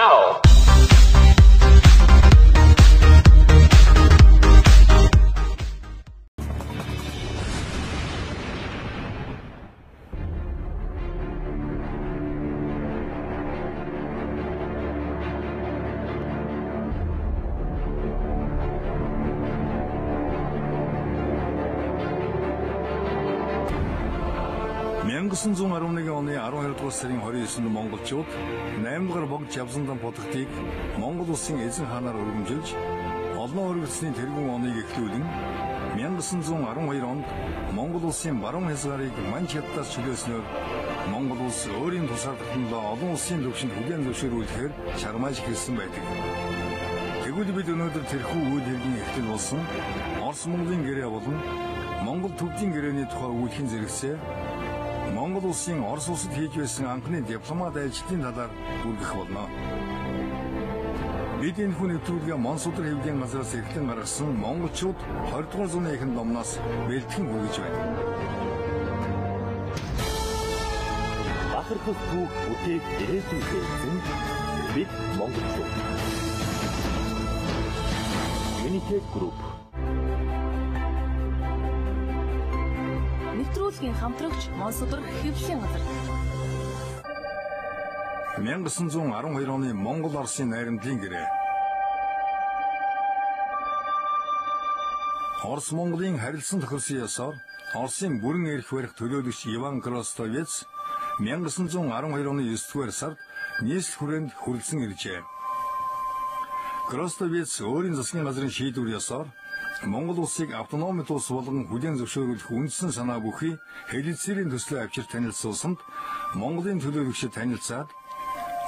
Чао. 1911 оны 12 дугаар сарын 29-нд монголчууд 8 дугаар богд Жавсандан бодогтыг Монгол улсын эзэн хаанаар өргөмжилж, олон өргөцсний тэргүүн оныг эхлүүлэн 1912 онд Монгол улсын баруун хязгаарыг Манж хятадаас чөлөөснөөр Монгол улс өөрийн тусгаар тогтнолоо олон улсын түвшинд хүлээн зөвшөөрүүлэхээр чармааж эхэлсэн байдаг. Тэгвэл бид өнөөдөр тэрхүү үйл хэргийн эхлэл болсон Орос Монголын гэрээ болон Монгол төвдийн гэрээний тухай өгүүлэхийн зэрэгцээ Монгол улсын Орос улсад хийж байсан анхны дипломат ажилтны талаар үргэх болно. Бид энэ хүн нэвтрүүлгээ Монсудар хэвлэлийн газраас эрхлэн гаргасан монголчууд 20 дугаар зууны эхэн номноос бэлтгэн хүргэж байна. Бахархах түүх бүтээх ирээдүйн эзэн бид монголчууд. United Group. Нэвтрүүлгийн хамтрагч Монсудар хэвлэлийн газар. 1912 оны Монгол Оросын найрамдлын гэрээ. Орос Монголын харилцан тохирсон ёсоор Оросын бүрэн эрх барих төлөөлөгч Иван Кростовец 1912 оны 9-р сард нийслэл хүрээнд хүрэлцэн иржээ. Кростовец өөрийн засгийн газрын шийдвэр ёсоор Монгол улсыг автономит улс болгон хүлээн зөвшөөрүүлэх үндсэн санаа бүхий хэлэлцээрийн төслөө авчир танилцуулсанд Монголын төлөөлөгчид танилцаад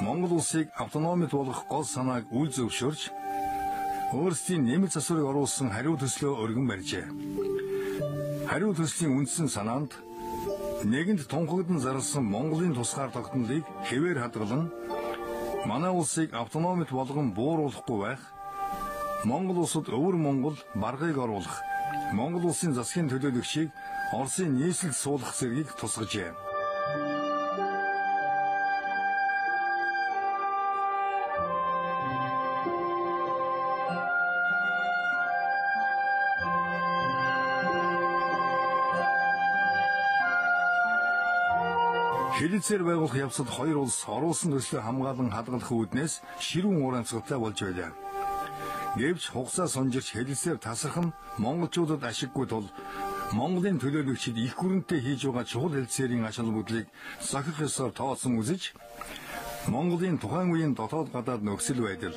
Монгол улсыг автономит болгох гол санааг үл зөвшөөрч өөрсдийн нэмэлт засварыг оруулсан хариу төслөө өргөн барьжээ. Хариу төслийн үндсэн санаанд нэгэнд тунхагдан зарласан Монголын тусгаар тогтнолыг хэвээр хадгалан манай улсыг автономит болгон бууруулахгүй байх, Монгол улсад өвөр Монгол баргыг оруулах, Монгол улсын засгийн төлөөлөгчийг Оросын нийслэлд суулгах зэргийг тусгажээ. Хэлэлцээр байгуулах явцад хоёр улс оруулсан төслөө хамгаалан хадгалах үүднээс ширүүн уур амьсгалтай болж байлаа. Гэвч хугацаа сунжирч хэлэлцээр тасрах нь монголчуудад ашиггүй тул Монголын төлөөлөгчид их гүрэнтэй хийж байгаа чухал хэлэлцээрийн ач холбогдлыг зохих ёсоор тооцсон үзэж Монголын тухайн үеийн дотоод гадаад нөхцөл байдал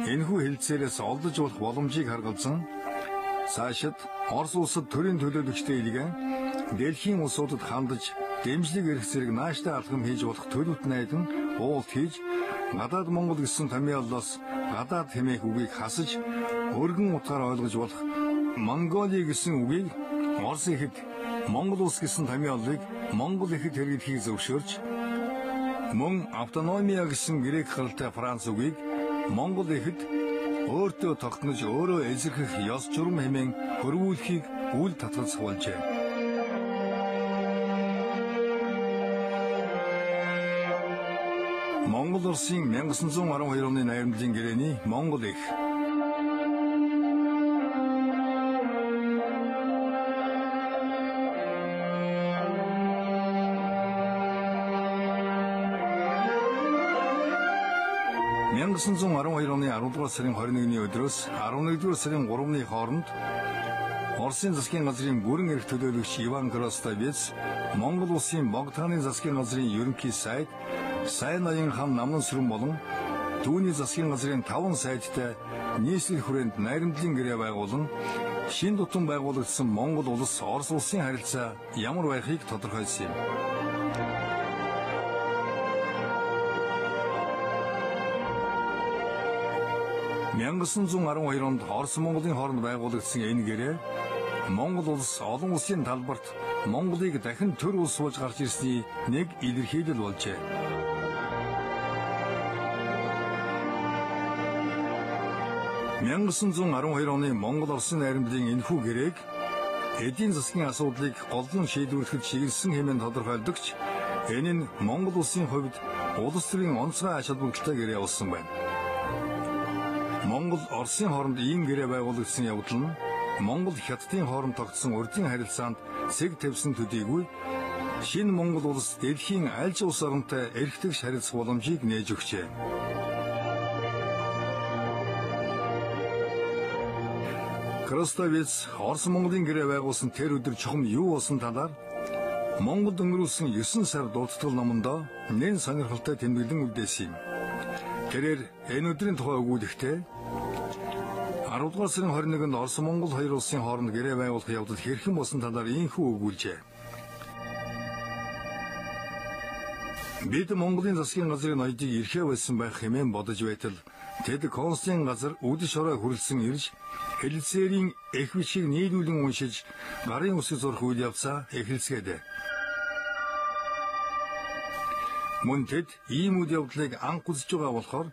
энэхүү хэлэлцээрээс олдож болох боломжийг харгалзан цаашид Орос улсад төрийн төлөөлөгчтэй илгээн дэлхийн улсуудад хандаж дэмжлэг эрх зэрэг нааштай алхам хийж болох төлөвт найдан уулт хийж гадаад Монгол гэсэн томьёоллоос гадаад хэмээх үгийг хасаж өргөн утгаар ойлгож болох Монголи гэсэн үгийг Орос ихэд Монгол улс гэсэн томьёоллыг Монгол ихэд хэрэглэхийг зөвшөөрч мөн автономиа гэсэн грек гаралтай Франц үгийг Монгол ихэд өөртөө тогтнож өөрөө эзэрхэх ёс журам хэмээн хөрвүүлэхийг үл татгаж болжээ. Монгол улсын 1912 оны найрамдлын гэрээний Монгол эх. 1912 оны 10 дугаар сарын 21-ний өдрөөс 11 дугаар сарын 3-ны хооронд Оросын засгийн газрын бүрэн эрх төлөөлөгч Иван Кростовец Монгол улсын Богдхааны засгийн газрын ерөнхий сайд Сайн ноён хан Намнан сүрэн болон түүний засгийн газрын 5 сайдтай нийслэл хүрээнд найрамдлын гэрээ байгуулан шинэ тутам байгуулагдсан Монгол улс Орос улсын харилцаа ямар байхыг тодорхойлсон юм. 1912 онд Орос Монголын хооронд байгуулагдсан энэ гэрээ Монгол улс олон улсын талбарт Монголыг дахин төр улс болж гарч ирсний нэг илэрхийлэл болжээ. 1912 оны Монгол Оросын найрамдлын энэхүү гэрээг эдийн засгийн асуудлыг голлон шийдвэрлэхэд чиглэсэн хэмээн тодорхойлдогч энэ нь Монгол улсын хувьд улс төрийн онцгой ач холбогдолтой гэрээ болсон байна. Монгол Оросын хооронд ийм гэрээ байгуулагдсан явдал нь Монгол Хятадын хооронд тогтсон урдын харилцаанд цэг тавьсан төдийгүй шинэ Монгол улс дэлхийн аль ч улс оронтой эрхтгш харилцах боломжийг нээж өгчээ. Кростовец Орос Монголын гэрээ байгуулсан тэр өдөр чухам юу болсон талаар Монголд өнгөрүүлсэн 9 сар дурдтал номондоо нэн сонирхолтой тэмдэглэн үлдээсэн юм. Тэрээр энэ өдрийн тухай өгүүлэхдээ 10 дугаар сарын 21-нд Орос Монгол хоёр улсын хооронд гэрээ байгуулах явдал хэрхэн болсон талаар ийнхүү өгүүлжээ. Бид Монголын засгийн газрын ноёдыг эрхээ болсон байх хэмээн бодож байтал тэд консулын газар үдэш орой хүрэлцэн ирж хэлэлцээрийн эх бичгийг нийлүүлэн уншиж гарын үсэг зурх үйл явцаа эхэлцгээдэ. Мөн тэд ийм үйл явдлыг анх үзэж байгаа болохоор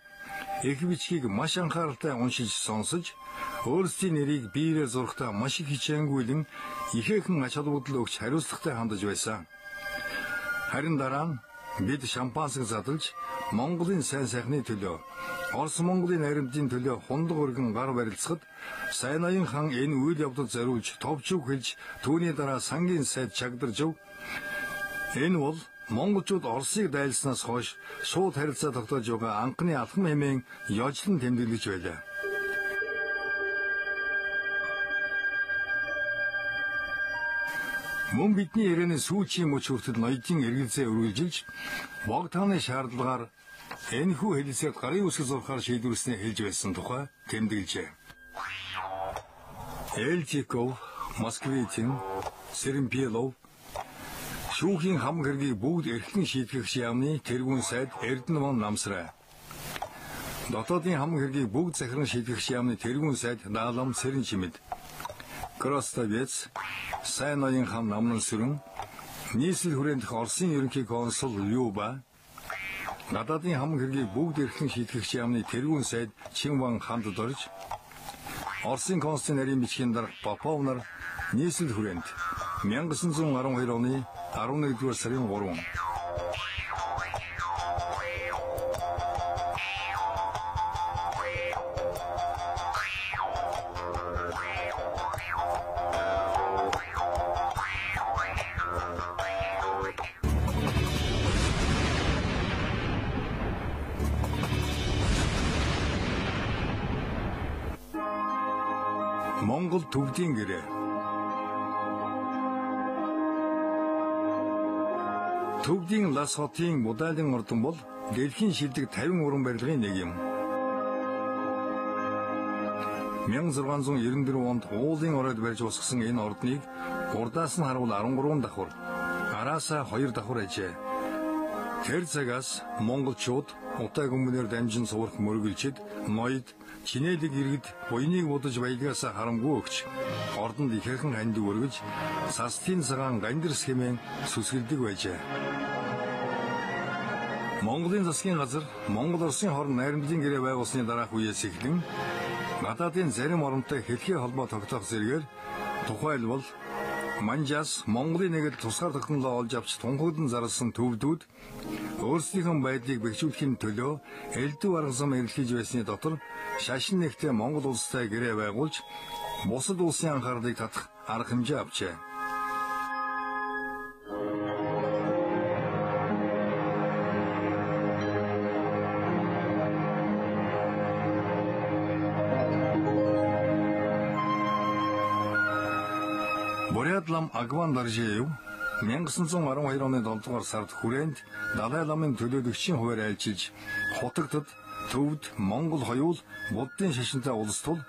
эх бичгийг маш анхааралтай уншиж сонсож өөрсдийн нэрийг биеэрээ зурхтаа маш их хичээнгүйлэн ихээхэн ач холбогдол өгч хариуцлагатай хандаж байсан. Харин дараа нь бид шампанскыг задлж Монголын сайн сайхны төлөө Орос Монголын наримдын төлөө хундаг өргөн гар барилцахад Сайн ноён хан энэ үйл явдалд зориулж товч үг хэлж түүний дараа сангийн сайд чагдаржв. Энэ бол монголчууд Оросыг дайлснаас хойш шууд харилцаа тогтоож байгаа анхны алхам хэмээн ёжлон тэмдэглэж байлаа. Мөн бидний ярианы сүүлчийн мөч хүртэл ноёдын эргэлзээ үргэлжилж Богдхааны шаардлагаар энэхүү хэлэлцээрт гарын үсэг зурхаар шийдвэрлэснээ хэлж байсан тухай тэмдэглэжээ. Эльтиков, Москвитин, Серемпилов шүүхийн хамаг хэргийг бүгд эрхлэн шийтгэгч яамны тэргүүн сайд Эрдэнэван намсрай. Дотоодын хамаг хэргийг бүгд захиран шийтгэгч яамны тэргүүн сайд Даалам Цэрэнчимэд. Кростовец, Сайн ноён хан Намнан сүрэн, нийслэл хүрээндх Оросын ерөнхий консул Люба, гадаадын хамаг хэргийг бүгд эрхлэн шийтгэгч яамны тэргүүн сайд Чинван ханд дорж, Оросын консулын нарийн бичгийн дарга Попов нар нийслэл хүрээнд 1912 оны 11-р сарын 3. Монгол төвдийн гэрээ. Төвдийн Лас хотын Будайлын ордон бол дэлхийн шилдэг 50 уран барилгын нэг юм. 1694 онд уулын оройд барьж босгосон энэ ордныг урдаас нь харуул 13 давхар, араасаа 2 давхар ажээ. Тэр цагаас монголчууд утай гүмбнээр дамжин суврах мөргөлчид, ноёд, чинээлэг иргэд буйныг будаж баялгаасаа харамгүй өгч ордонд ихээхэн хандив өргөж састын цагаан гандирс хэмээн сүсгэлдэг байжээ. Монголын засгийн газар Монгол Оросын хооронд найрамдлын гэрээ байгуулсны дараах үеэс эхлэн гадаадын зарим оронтой хэлхий холбоо тогтоох зэрэгээр тухайлбал Манжаас Монголын нэгэл тусгаар тогтнолоо олж авч тунхаглан зарласан төвдүүд өөрсдийнхөө байдлыг бэхжүүлэхийн төлөө элдв арга зам эргэлж байсны дотор шашин нэгтээ Монгол улстай гэрээ байгуулж бусад улсын анхаарлыг татах арга хэмжээ авчээ. Бурят лам Агван Даржиев 1912 оны 7 дугаар сард хүрээнд Далай ламын төлөөлөгчийн хувиар айлчилж хутагдад төвд Монгол хоёул буддын шашинтай улс тул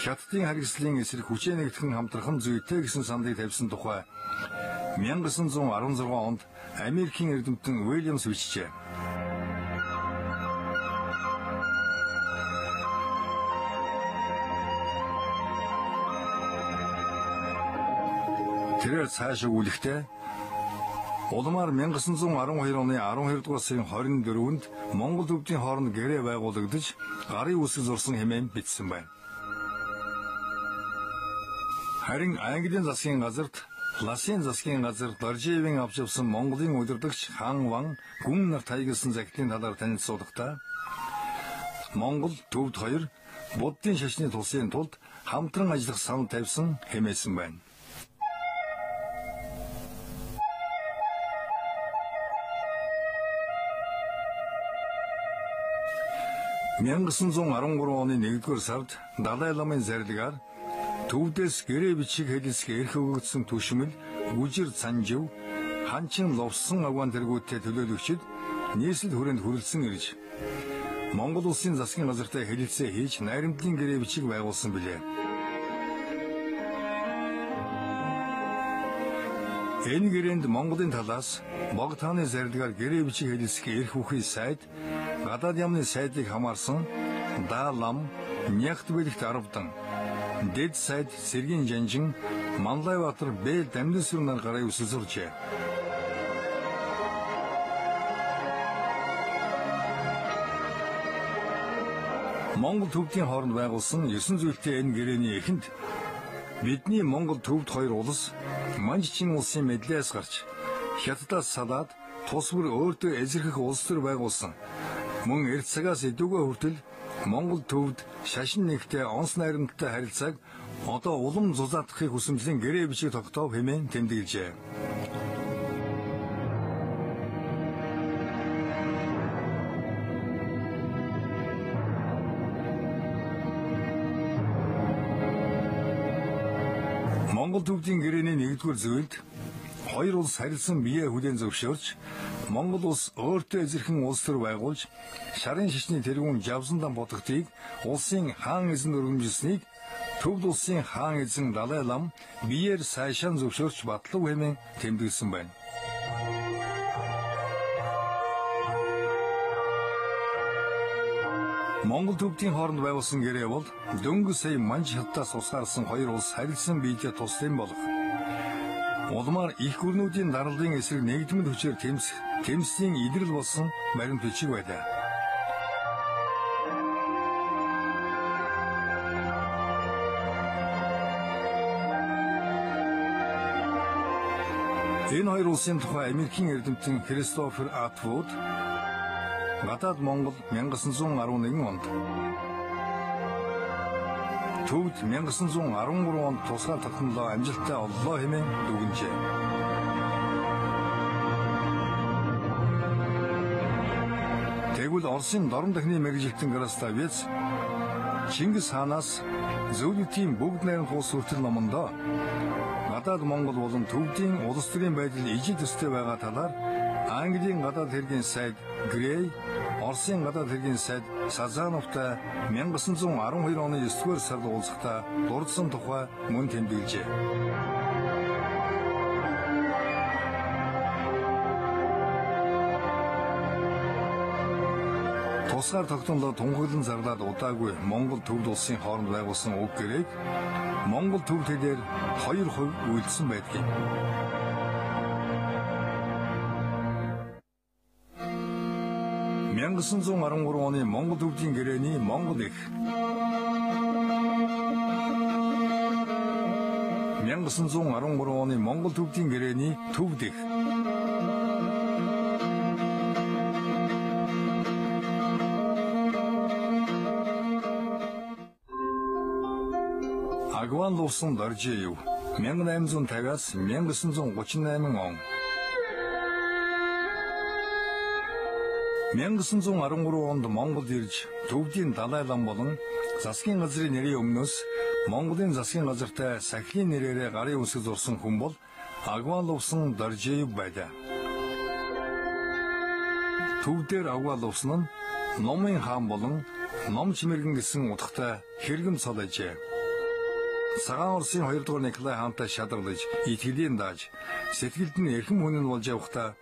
Хятадын харгислын эсрэг хүчээ нэгтгэн хамтрах нь зүйтэй гэсэн саналыг тавьсан тухай 1916 онд Америкийн эрдэмтэн Уильямс бичжээ. Тэрээр цааш өгүүлэхдээ улмаар 1912 оны 12 дугаар сарын 24-нд Монгол төвдийн хооронд гэрээ байгуулагдаж гарын үсэг зурсан хэмээн бичсэн байна. Харин Английн засгийн газарт Ласын засгийн газар Доржиевийн авч явсан Монголын удирдагч Хаан Ван гүн нарт хаягдсан захидлын талаар танилцуулахдаа Монгол төвд хоёр буддын шашны тулсын тулд хамтран ажиллах санал тавьсан хэмээсэн байна. 1913 оны 1-р сард Далай ламын зарилгаар төвдөөс гэрээ бичиг хэлэлцэх эрх өгөгдсөн түшмэл Гүжир Цанжив ханчин ловсон агуан тэргүүттэй төлөөлөгчид нийслэл хүрээнд хүрэлцэн ирж Монгол улсын засгийн газартай хэлэлцээ хийж найрамдлын гэрээ бичиг байгуулсан билээ. Энэ гэрээнд Монголын талаас Богд хааны зарилгаар гэрээ бичиг хэлэлцэх эрх бүхий сайд гадаад яамны сайдыг хамаарсан Даа лам, Нягт бэлэгт Аравдан, Дэд сайд Сэргийн Жанжин, Манлайбаатар Бээл Дамдинсүр нар гарын үсэл зуржээ. Монгол төвдийн хооронд байгуулсан 9 зүйлтэй энэ гэрээний эхэнд бидний Монгол төвд хоёр улс Манжчин улсын мэдлээс гарч Хятадаас салаад тус бүр өөртөө эзэрхэх улс төр байгуулсан. Мөн эрт цагаас эдүүгээ хүртэл Монгол төвд шашин нэгтэй онц найрамдтай харилцааг одоо улам зузаатахыг хүсэмжлэн гэрээ бичиг тогтоов хэмээн тэмдэглэжээ. Монгол төвдийн гэрээний нэгдүгээр зүйлд хоёр улс харилцан бие хүлээн зөвшөөрч Монгол улс өөртөө эзэрхэн улс төр байгуулж шарын шашны тэргүүн Жавсандан бодогдыг улсын хаан эзэн өргөмжилснийг төвд улсын хаан эзэн Далай лам биеэр сайшаан зөвшөөрч батлав хэмээн тэмдэглэсэн байна. Монгол төвдийн хооронд байгуулсан гэрээ бол дөнгөж сая Манж хятадаас тусгаарсан хоёр улс харилцан биедээ туслан болох. Улмаар их гүрнүүдийн дарлын эсрэг нэгдмэл хүчээр тэмцэх тэмцлийн идрэл болсон баримт бичиг байлаа. Энэ хоёр улсын тухай Америкийн эрдэмтэн Кристофер Атвуд гадаад Монгол 1911 онд төвд 1913 онд тусгаар тогтнолоо амжилттай оллоо хэмээн дүгнжээ. Тэгвэл Оросын дорн дахны мэргэжилтэн Граставец Чингис хаанаас зөвлөлтийн бүгд найрамдах улс хүртэл номондоо гадаад Монгол болон төвдийн улс төрийн байдал ижил төстэй байгаа талаар Английн гадаад хэргийн сайд Грей, Оросын гадаад хэргийн сайд Сазановтай 1912 оны 9-р сард уулзахдаа дурдсан тухай мөн тэмдэглэжээ. Тусгаар тогтнолоо тунхаглан зарлаад удаагүй Монгол төвд улсын хооронд байгуулсан уг гэрээг Монгол төвд хэлээр 2% үйлдсэн байдгийг. 1913 оны Монгол төвдийн гэрээний Монгол эх 1913 оны Монгол төвдийн гэрээний төвд эх Агван Лувсан Доржиев 1850-аас 1938 он 1913 онд Монголд ирж төвдийн Далай лам болон засгийн газрын нэрийн өмнөөс Монголын засгийн газартай сахилын нэрээрээ гарын үсэг зурсан хүн бол Агван Лувсан Доржиев байлаа. Төвдөр Агван Лувсан нь номын хаан болон ном чимэргэн гэсэн утгатай хэрэгэм цол ажээ. Цагаан Оросын 2 дугаар Николай хаантай шадарлаж, итгэлийг дааж, сэтгэлд нь эрхэм хүн нь болж явахдаа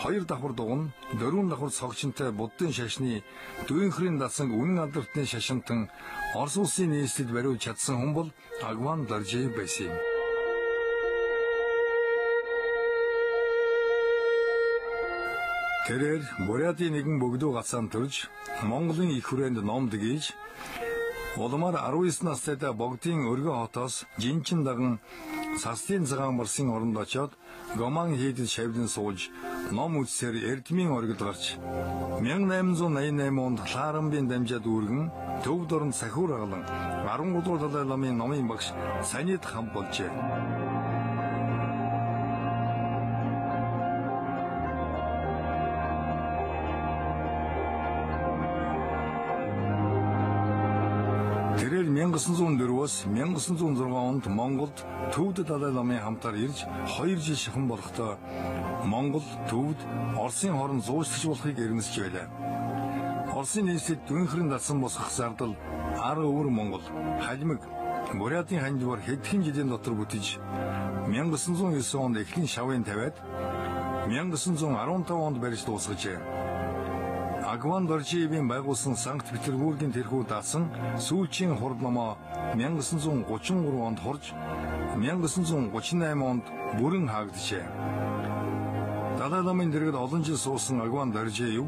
хоёр давхар дугуй, дөрвөн давхар цогчинтой буддын шашны дүүнхрийн дасан үнэн алдартны шашинтан Орос улсын нийслэлд бариулж чадсан хүн бол Агван Доржиев байсан юм. Тэрээр Бурятын нэгэн богдуу гацаан төрж Монголын их хүрээнд ном дгийж улмаар 19 настайдаа богдын өргөн хотоос жинчин даган Састын цагаан барсын оронд очиод Гоман хийдэд шавьдан сууж ном үзсээр эрдмийн оргил гарч 1888 онд Лаарамбын дамжаад үүргэн төвд оронд сахиур аглан 13 дугаар Далай ламын номын багш Санид хам болжээ. Тэрээр 1904-өөс 1906 онд Монголд Төвд Далай ламын хамтаар ирж 2 жил шахам болохдоо Монгол, Төвд, Оросын хооронд зуучлагч болохыг эрмэлзэж байлаа. Оросын нийслэлд дүнхрэн дасан босгох зардал ар өвөр Монгол, Халимаг, Бурятын ханжвар хэдхэн жилийн дотор бүтэж 1909 онд эхлэн шавын тавиад 1915 онд барьж дуусгажээ. Агван Доржиевийн байгуулсан Санкт-Петербургийн тэрхүү даасан сүүлчийн хурд номоо 1933 онд хурж 1938 онд бүрэн хаагджээ. Далай ламын дэргэд олон жил суусан Агван Доржиев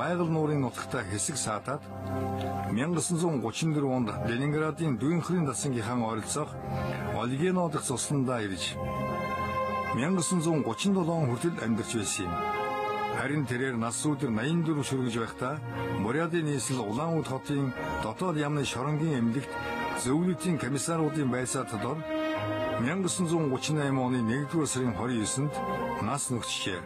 байгаль нуурын нутагта хэсэг саатаад 1934 онд Ленинградын Дүйнхрийн дасангийнхаа ойролцоох Ольгино дахь цусландаа ирж 1937 он хүртэл амьдарч байсан юм. Харин тэрээр нас сүүдэр 84 шүргэж байхдаа Бурятын нийслэл Улаанбаатар хотын дотоод яамны шоронгийн эмнэлэгт зөвлөлтийн комиссаруудын байсаа тодор 1938 оны 1-р сарын 29-нд нас нүгчжээ.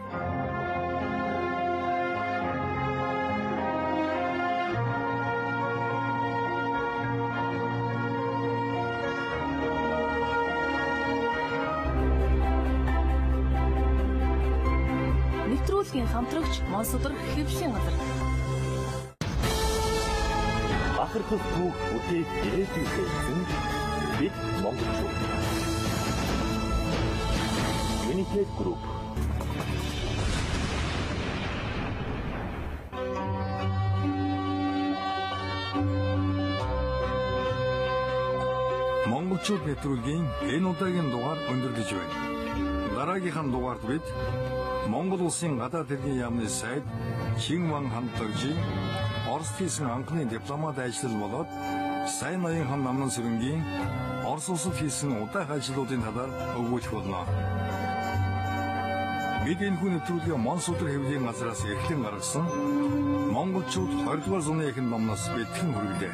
Нэвтрүүлгийн хамтрагч Монсодар хэвлэлийн газар. Бахархах түүх бүтээх ирээдүйн эзэн бид монголчууд. United Group. Монголчууд нэвтрүүлгийн энэ удаагийн дугаар өндөрлөж байна. Дараагийнхаа дугаард бид Монгол улсын гадаад хэргийн яамны сайд Чинван Хандоржийн Оросд хийсэн анхны дипломат ажил болоод сайн ноён хан намнан сүрэнгийн Орос улсад хийсэн удаах ажлуудын талаар өгүүлэх болно. Бид энэхүү нэвтрүүлгийг Монсудар хэвлэлийн газраас эрхлэн гаргасан Монголчууд 20 дугаар зууны эхэнд номноос бэлтгэн хүргэлээ.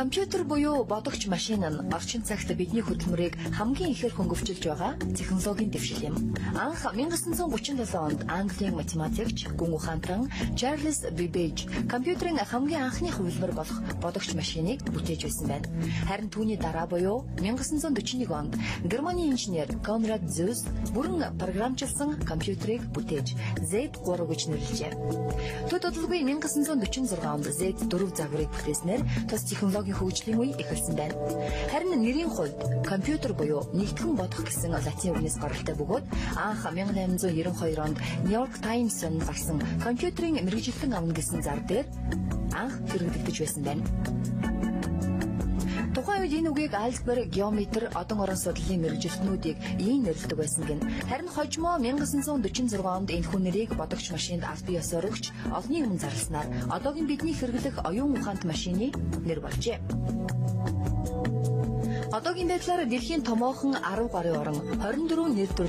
Компьютер буюу бодогч машин нь орчин цагт бидний хөдөлмөрийг хамгийн ихээр хөнгөвчилж байгаа технологийн дэвшил юм. Анх 1937 онд Английн математикч, гүн ухаантан Чарльз Бэббейж компьютерийн хамгийн анхны хувилбар болох бодогч машиныг бүтээж байсан байна. Харин түүний дараа буюу 1941 онд Германы инженер Конрад Зюс бүрэн програмчилсан компьютерийг бүтээж Z3 гэж нэрлэжээ. Төд удалгүй 1946 онд Z4 загварыг бүтээснээр тус технологийн хөгжлийн үе эхэлсэн байна. Харин нэрийн хувьд компьютер буюу нэгтгэн бодох гэсэн латин үгнээс гаралтай бөгөөд анх 1892 онд Нью-Йорк Таймс-нд гарсан компьютерийн мэргэжилтэн авна гэсэн зар дээр анх хэрэглэгдэж байсан байна. Тухайн үед энэ үгийг алгебр, геометр, одон орон судлалын мэргэжилтнүүдийг ийм нэрлэдэг байсан гин. Харин хожмоо 1946 онд энэхүү нэрийг бодогч машинд албан ёсоор өгч олонний өмнө зарласнаар одоогийн бидний хэрэглэх оюун ухаант машины нэр болжээ. Одоогийн байдлаар дэлхийн томоохон 10 гаруй орон 24 нэр төрлийн